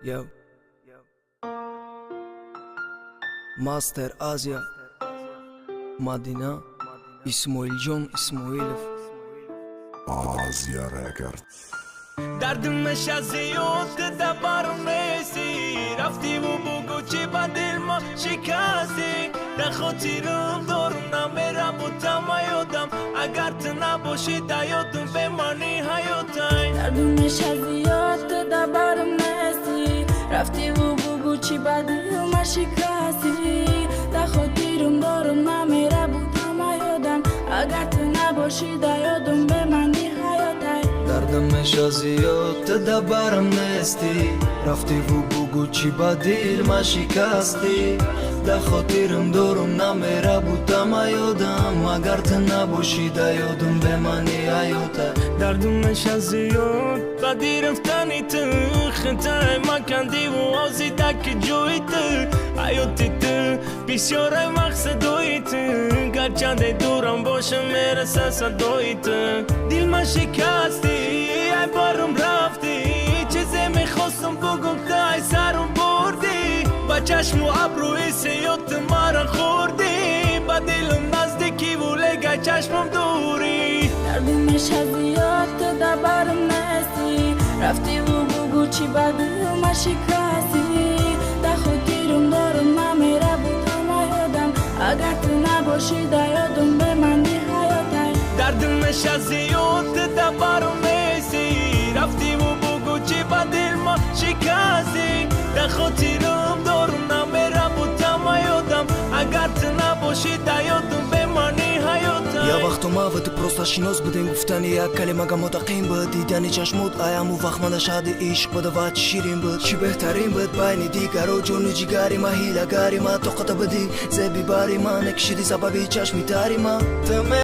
Yo. Master Asia. Мадина. Исмоилҷон Исмоилов. Азия Рекордс. Дардимаша зиёд да барм нестӣ, рафтиву бугӯ, чӣ ба дил ма шикастӣ. Да хотирам дорум, намерабу тама ёдам. Агар ту набошӣ, да ёдум бемаъни ҳаётай. Дардумеша зиёд, ту да барм нестӣ, рафтиву бугӯ, чӣ ба дил ма шикастӣ. Да хотирум дорум, намерабу тама ёдам. Агар ту набошӣ, да ёдум бемаъни ҳаётай. Дардамеша зиёд, ту да барм нестӣ, рафтиву бугӯ, чӣ ба дил ма шикастӣ. Да хотирам дорум, намерабу тама ёдам. Агар ту набошӣ, да ёдум бемаъни ҳаётай. Дардумеша зиёд баъди рафтани ту, хитай макандиву озида ки ҷои ту. Ҳаёти ту бисёрай мақсадои ту, гарчанде дурам бошам, мераса садои ту. Дил ма шикастӣ, ай барум рафтӣ, чизе мехостам бугум, ту ай сарум бурдӣ. Ба чашму абрӯи сиёҳ ту мара хӯрдӣ, ба дилам наздикиву легай чашмам дурӣ. Дардумеша зиёд, ту да барм нестӣ, рафтиву бугӯ, чӣ ба дил ма шикастӣ. Да хотирум дорум, намерабу тама ёдам. Агар ту набошӣ, да ёдум бемаъни ҳаётай. Дардимеша зиёд, ту да барм нестӣ, рафтиву бугӯ, чӣ ба дил ма шикастӣ. Да хотирам дорум, намерабу тама ёдам. Агар ту набошӣ, да ёдум бемаъни ҳаётай. Я вақту мава ту просто шинос будем, гуфтани як калима гамота қин буд. Дидани чашмот аяму вақт мана шаҳди ишқ буда ва чӣ ширин буд, чӣ беҳтарин буд байни дигаро. Ҷону ҷигари ма, ҳилагари ма, тоқата будӣ зеби бари ма, накишиди сабаби чашми тари ма ту.